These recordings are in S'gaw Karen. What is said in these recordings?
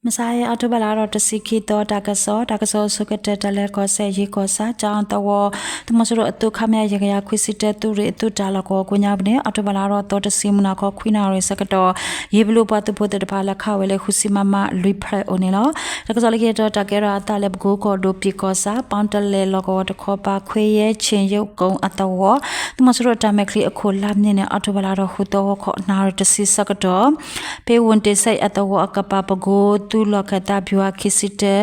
မဆါအံၤ အီးထိဘၢၣ်လါထီၣ်တဆံခံသီ တၢ်ကစီၣ်, တၢ်ကစီၣ်အဆိကတၢၢ် တၢ်လဲၤကီၢ်စဲၣ်ယံၤကီၢ်ဆၣ် ကၠီအသဝီ သုးမီၤစိရိၤအသုး ခမရ ယဲၢ်ကယၤခွံဆံတၢ သုးရ့ၣ်အသုးတၢ်လီၢ်ကဝီၤကိးညါပူၤန့ၣ် အီးထိဘၢၣ်လါထီၣ်သီတဆံ မုၢ်နၤခီ ခွံနၣ်ရံၣ်ဆၢကတီၢ် ယ့ဘလူအပှၤသုးဖိသ့ၣ်တဖၣ် လဲၤခးဝဲလၢ ဃုဆံ မမ လွံၢ်ဖျၢၣ်အိၣ်န့ၣ်လီၤ. တၢ်ကစီၣ်လၢခံတတီၤ တၢ်ကဲထီၣ်အသးလၢ ပကိကီၢ်ဒိၣ် ပၠံၣ်ကီၢ်ဆၣ် ပီတလဲၣ်လီၢ်ကဝီၤတခီပၤ ခွ့ယဲၢ်ဆ့ၣ်ယိကုန်းအသဝီ သုးမီၤစိရိၤတၢ်မဲာ်ချံအခိၣ် လါမ့ၤန့ၣ် အီးထိဘၢၣ်လါထီၣ်ဃုသီ ဂီၤခီ နၣ်ရံၣ်တဆံဆၢကတီၢ် ဖဲဝူၣ်တ့ၣ်စဲၣ်အသဝီအကပၤ ပကိသုးလီၢ်ခၢၣ်သး ဘျူးဟးခံဆံတၢ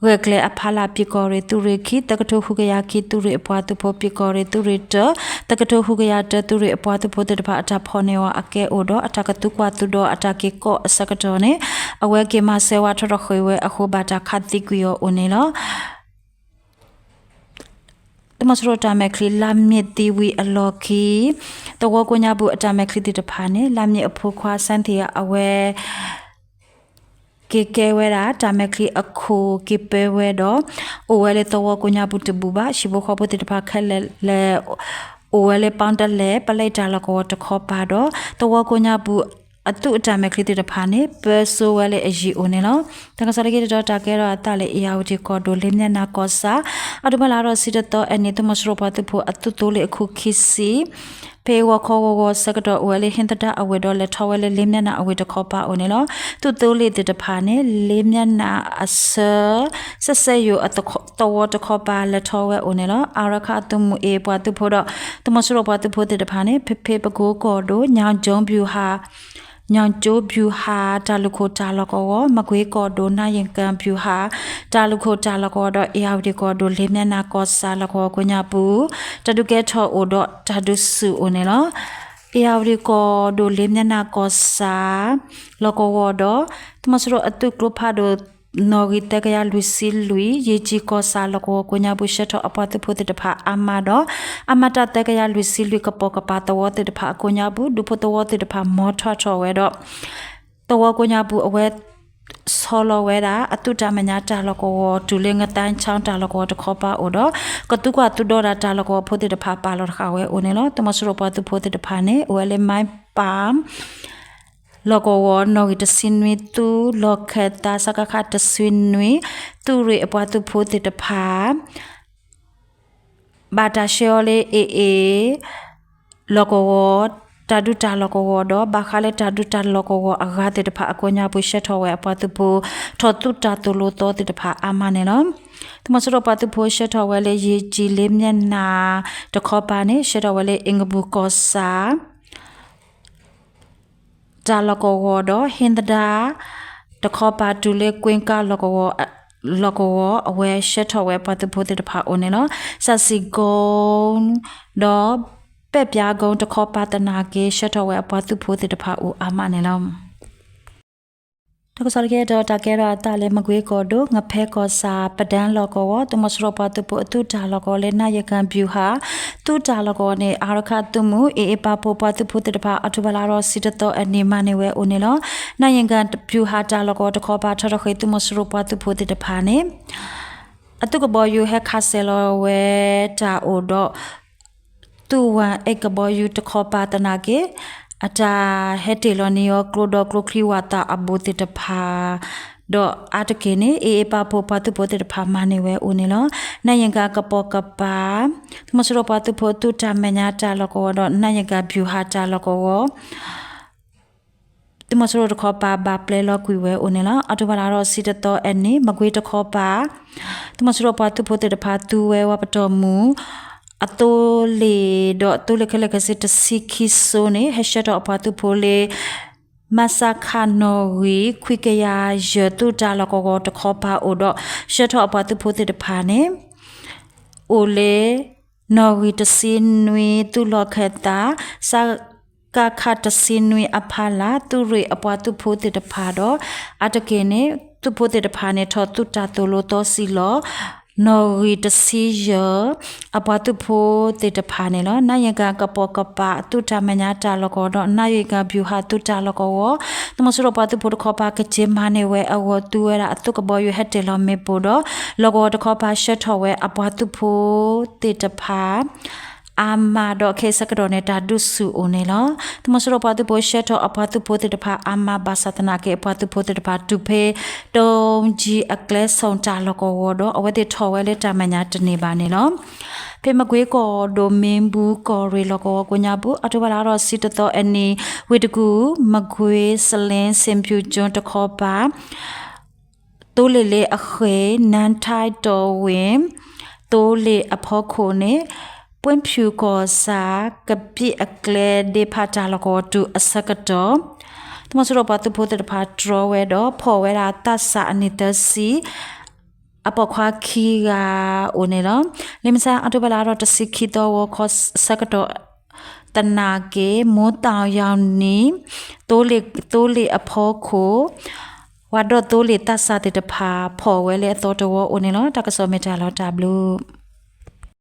ဂဲၤကျဲအဖီလာ် ပၠံၣ်ကီၢ်ရ့ၣ်သုးရ့ၣ်ခံ သၢကထိဃုကယၤခံ သုးရ့ၣ်အပှၤသုးဖိ ပၠံၣ်ကီၢ်ရ့ၣ်သုးရ့ၣ်တၢ သၢကထိဃုကယၤတၢ သုးရ့ၣ်အပှၤသုးဖိသ့ၣ်တဖၣ် အတၢ်ဖီၣ်န့ၢ်အီၤအကဲအိၣ်ဒီး အတၢ်ကသူကွၢ်သူဒီး အတၢ်က့ၤကီၢ်အဆၢကတီၢ်န့ၣ် အဝဲက့ၤမၤစၢၤဝဲထီၣ်ထီၣ်ဃ့ၢ်ဝဲအဃိ ဘၣ်တၢ်ခးသံကွံာ်အီၤအိၣ်န့ၣ်လီၤ. သုးမီၤစိရိၤတၢ်မဲာ်ချံ လါမ့ၤသံဝံၤအလီၢ်ခံ သဝီကိးညါပူၤအတၢ်မဲာ်ချံသ့ၣ်တဖၣ်န့ၣ် လါမ့ၤအဖိခွါ စဲၣ်သံယၤ အဝဲ က့ၤကဲဝဲဒၣ် တၢ်မဲာ်ချံအခိၣ်က့ၤပၢဝဲဒီး အိၣ်ဝဲလၢသဝီကိးညါပူၤတဘူၣ်ဘၣ်. ဟံၣ်ဖိဃီဖိသ့ၣ်တဖၣ်ခဲလၢာ်လဲၤ အိၣ်ဝဲလၢ ပီတလဲၣ် ပလဲတၢ်လီၢ်ကဝီၤတခီပၤဒီး သဝီကိးညါပူၤ အသုးအတၢ်မဲာ်ချံသ့ၣ်တဖၣ်န့ၣ် ပၢစိဝဲလၢအယံၤအိၣ်န့ၣ်လီၤ. တၢ်ကစီၣ်လၢခံတတီၤ တၢ်ကဲထီၣ်အသးလၢ အ့ၣ်ယၣ်ဝတံၣ်ကီၢ်ဒိၣ် လ့ၣ်မၠဲၣ်နါကီၢ်ဆၣ် အီးထိဘၢၣ်လါထီၣ်ဆံတသီအနံၤ သုးမီၤစိရိၤပှၤသုးဖိအသုးသိလ့ၣ်အခိၣ်ခံဆံ ဖဲဂီၤခီဂီၤဂီၤဆၢကတီၢ် အိၣ်ဝဲလၢဟ့သဒါအဝ့ၢ်ဒီး လဲၤထီၣ်ဝဲလၢ လ့ၣ်မၠဲၣ်နါအဝ့ၢ်တခီပၤအိၣ်န့ၣ်လီၤ. သုးသိလ့ၣ်သ့ၣ်တဖၣ်န့ၣ် လ့ၣ်မၠဲၣ်နါအဆၢ စဲးစဲးယိၤအသဝီတခီပၤ လဲၤထီၣ်ဝဲအိၣ်န့ၣ်လီၤ. အါရခၣ်အသုးမုၢ် အ့ၣ်ပှၤသုးဖိဒီး သုးမီၤစိရိၤပှၤသုးဖိသ့ၣ်တဖၣ်န့ၣ် ဖဲဖဲပကိကီၢ်ဒိၣ် ညောင်ကျိုးဗျူဟာ ညောင်ကျိုးဗျူဟာ တၢ်လုၢ်ခိၣ်တၢ်လီၢ်ကဝီၤ, မကွ့ၤကီၢ်ဒိၣ် နၣ်ယံၣ်ကၣ်ဗျူဟာ တၢ်လုၢ်ခိၣ်တၢ်လီၢ်ကဝီၤဒီး အ့ၣ်ယၣ်ဝတံၣ်ကီၢ်ဒိၣ် လ့ၣ်မၠဲၣ်နါကီၢ်ဆၣ်လီၢ်ကဝီၤကိးညါပူၤ တၢ်ဒုးကဲထီၣ်အိၣ်ဒီးတၢ်ဒုးဆူၣ်အိၣ်န့ၣ်လီၤ. အ့ၣ်ယၣ်ဝတံၣ်ကီၢ်ဒိၣ် လ့ၣ်မၠဲၣ်နါကီၢ်ဆၣ် လီၢ်ကဝီၤဒီး သုးမီၤစိရိၤအသုးကျိဖးဒိၣ် နီၣ်ဂံၢ်သၢကယၤလွံၢ်ဆံလွံၢ် ယ့ၢ်ကၠံၣ်ကီၢ်ဆၣ်လီၢ်ကဝီၤကိးညါပူၤ ဆှၢထီၣ်အပှၤသုးဖိသ့ၣ်တဖၣ်အါမးဒီး အမတသၢကယၤလွံၢ်ဆံလွံၢ် ကပိာ်ကပၤသဝီသ့ၣ်တဖၣ်အကိးညါပူၤ ဒူဖိသဝီသ့ၣ်တဖၣ် မီၤထွဲထီၣ်ဝဲဒီး သဝီကိးညါပူၤ အဝဲဆီလီၤဝဲဒၣ် အသုးတၢ်မဲာ်ညါတၢ်လီၢ်ကဝီၤ တုၤလၢ ငသဲချောင်း တၢ်လီၢ်ကဝီၤတခီပၤအိၣ်ဒီး ကသူကွၢ်သူဒီးတၢ်လီၢ်ကဝီၤဖိသ့ၣ်တဖၣ် ပာ်လီၤတဃာ်ဝဲအိၣ်န့ၣ်လီၤ. သုးမီၤစိရိၤပှၤသုးဖိသ့ၣ်တဖၣ်န့ၣ် အိၣ်ဝဲလၢ မၢ်ပၢ် လီၢ်ကဝီၤ နီၣ်ဂံၢ်တဆံနွံ သုးလီၢ်ခၢၣ်သး စကခ တဆံနွံ သုးရ့ၣ်အပှၤသုးဖိသ့ၣ်တဖၣ် ဘၣ်တၢ်ဆှၢအီၤလၢ အ့ၣ်အ့ၣ် လီၢ်ကဝီၤ တၢ်ဒုးတၢ်လီၢ်ကဝီၤဒီး ဘၣ်ဃးလၢတၢ်ဒုးတၢ်လီၢ်ကဝီၤအဂၤသ့ၣ်တဖၣ်အကိးညါပူၤ ဆှၢထီၣ်ဝဲအပှၤသုးဖိ ထီၣ်သုးတၢ်သိၣ်လိသီသ့ၣ်တဖၣ်အါမးန့ၣ်လီၤ. သုးမီၤစိရိၤပှၤသုးဖိဆှၢထီၣ်ဝဲလၢ ယ့ၢ်ကၠံၣ် လ့ၣ်မၠဲၣ်နါ တခီပၤန့ၣ် ဆှၢထီၣ်ဝဲလၢ အ့ၣ်ကပူၤကီၢ်ဆၣ် တၢ်လီၢ်ကဝီၤဒီး ဟ့သဒါ တခီပၤတုၤလၢ ကွ့ကၣ် လီၢ်ကဝီၤ အဝဲဆှၢထီၣ်ဝဲပှၤသုးဖိသ့ၣ်တဖၣ်အိၣ်န့ၣ်လီၤ. စၣ်စံၣ်ကိ ဒီး ပဲၣ်ပၠါကိ တခီပၤသနာ်က့ ဆှၢထီၣ်ဝဲအပှၤသုးဖိသ့ၣ်တဖၣ်အိၣ်အါမးန့ၣ်လီၤ. တၢ်ကစီၣ်လၢခံတတီၤ တၢ်ကဲထီၣ်အသးလၢ မကွ့ၤကီၢ်ဒိၣ် ငဖဲကီၢ်ဆၣ် ပဒၢလီၢ်ကဝီၤ သုးမီၤစိရိၤပှၤသုးဖိအသုးတၢ်လီၢ်ကဝီၤလၢ နၣ်ယံၣ်ကၣ်ဗျူဟာ သုးတၢ်လီၢ်ကဝီၤန့ၣ် အါရခၣ်သုးမုၢ် အ့ၣ်အ့ၣ်ပာ်ဖှိၣ်ပှၤသုးဖိသ့ၣ်တဖၣ် အီးထိဘၢၣ်လါထီၣ်ဆံတသီအနံၤ မၤန့ၢ်ဝဲအိၣ်န့ၣ်လီၤ. နၣ်ယံၣ်ကၣ်ဗျူဟာတၢ်လီၢ်ကဝီၤတခီပၤ ထီၣ်ထီၣ်ဃ့ၢ်သုးမီၤစိရိၤပှၤသုးဖိသ့ၣ်တဖၣ်န့ၣ် အသုးကဘီယူၤဟဲခးစဲၤလီၤဝဲတၢ်အိၣ်ဒီး သုးဝၣ်အဲၣ်ကဘီယူၤတခီပၤသနာ်က့ အတၢ်ဟဲတ့ၢ်လီၤန့ၢ်အီၤ ကျိဒီးကျိချံဝၣ်သၣ်အဘူးသ့ၣ်တဖၣ် ဒီးအါတက့ၢ်န့ၣ် အ့ၣ်အ့ၣ်ပာ်ဖှိၣ်ပှၤသုးဖိသ့ၣ်တဖၣ်မၤန့ၢ်ဝဲအိၣ်န့ၣ်လီၤ. နၣ်ယံၣ်ကၣ်ကပိာ်ကပၤ သုးမီၤစိရိၤပှၤသုးဖိသုးတၢ်မဲာ်ညါတၢ်လီၢ်ကဝီၤဒီး နၣ်ယံၣ်ကၣ်ဗျူဟာတၢ်လီၢ်ကဝီၤ သုးမီၤစိရိၤတခီပၤဘၣ်ပျဲလီၤကွံာ်ဝဲအိၣ်န့ၣ်လီၤ. အီးထိဘၢၣ်လါထီၣ်ဆံတသီအနံၤ မကွ့ၤတခီပၤ သုးမီၤစိရိၤပှၤသုးဖိသ့ၣ်တဖၣ်သူဝဲဝဲပတီၢ်မုၢ် အသိလ့ၣ်ဒီး သိလ့ၣ်ခဲလၢာ်ခဲဆ့တဆံခံစိန့ၣ် ဟဲဆှၢထီၣ်အပှၤသုးဖိလၢ မစခ နီၣ်ဂံၢ်ခွံကယၤယဲၢ် သုးတၢ်လီၢ်ကဝီၤတခီပၤအိၣ်ဒီး ဆှၢထီၣ်အပှၤသုးဖိသ့ၣ်တဖၣ်န့ၣ် အိၣ်လၢ နီၣ်ဂံၢ်တဆံနွံ သုးလီၢ်ခၢၣ်သး စကခ တဆံနွံအဖီလာ် သုးရ့ၣ်အပှၤသုးဖိသ့ၣ်တဖၣ်ဒီး အါတက့ၢ်န့ၣ် သုးဖိသ့ၣ်တဖၣ်န့ၣ် ထီၣ်သုးတၢ်သိၣ်လိသီစံလီၤ နီၣ်ဂံၢ်တဆံယဲၢ် အပှၤသုးဖိသ့ၣ်တဖၣ်န့ၣ်လီၤ. နၣ်ယံၣ်ကၣ်ကပိာ်ကပၤ သုးတၢ်မဲာ်ညါတၢ်လီၢ်ကဝီၤဒီး နၣ်ယံၣ်ကၣ်ဗျူဟာသုးတၢ်လီၢ်ကဝီၤ သုးမီၤစိရိၤပှၤသုးဖိတခီပၤ ကက့ၤမၤန့ၢ်ဝဲအဂီၢ် သူဝဲဒၣ်အသုးကဘီယူၤဟဲတ့ၢ်လီၤမ့ၣ်ပိၢ်ဒီး လီၢ်ကဝီၤတခီပၤဆှၢထီၣ်ဝဲအပှၤသုးဖိသ့ၣ်တဖၣ် အါမးဒီးခဲအံၤဆၢကတီၢ်န့ၣ် တၢ်ဒုးဆူၣ်အိၣ်န့ၣ်လီၤ. သုးမီၤစိရိၤပှၤသုးဖိဆှၢထီၣ်အပှၤသုးဖိသ့ၣ်တဖၣ်အါမးဘၣ်ဆၣ်သနာ်က့ အပှၤသုးဖိသ့ၣ်တဖၣ်တူၢ်ဖဲ တိကၠံအကျဲဆိၣ်တၢ်လီၢ်ကဝီၤဒီး အဝဲသ့ၣ်ထီၣ်ဝဲလၢတၢ်မဲာ်ညါတန့ၢ်ဘၣ်န့ၣ်လီၤ. ဖဲမကွ့ကီၢ်ဒိၣ် မ့ၣ်ဘူၣ်ကီၢ်ရ့ၣ်လီၢ်ကဝီၤကိးညါပူၤ အီးထိဘၢၣ်လါဒီးတဆံတသီအနံၤ ဝ့ၢ်တကူၣ် မကွ့ စလ့ စ့ၣ်ဖၠူၣ်ကၠိတခီပၤ သိလ့ၣ်လၢအဃ့ၢ် နၢထၢၣ်တီၢ်ဝ့ၢ် သိလ့ၣ်အဖီခိၣ်န့ၣ် ပှဲဖၠူၣ်ကီၢ်ဆၣ် ကပံၣ်အကျဲဒ့ဖးတၢ်လီၢ်ကဝီၤတုၤအဆၢကတီၢ် သုးမီၤစိရိၤပှၤသုးဖိသ့ၣ်တဖၣ်တြီဝဲဒီး ဖီၣ်ဝဲဒၣ်သးစၢ်အနံၣ်သၢဆံ အပိာ်ခွါခံဂၤအိၣ်န့ၣ်လီၤ. လၢမုၢ်ဆါအီးထိဘၢၣ်လါဒီးတဆံခံသီဂီၤခီအဆၢကတီၢ် သနာ်က့ မိၢ်သၣ်ယီၤနံၤ သိလ့ၣ်အဖီခိၣ် ဝၤဒီးသိလ့ၣ်သးစၢ်သ့ၣ်တဖၣ် ဖီၣ်ဝဲလၢအသီတဝီအိၣ်န့ၣ်လီၤ. တၢ်ကစီၣ်မ့ၢ်တၢ်လီၤတၢ်ဘျုး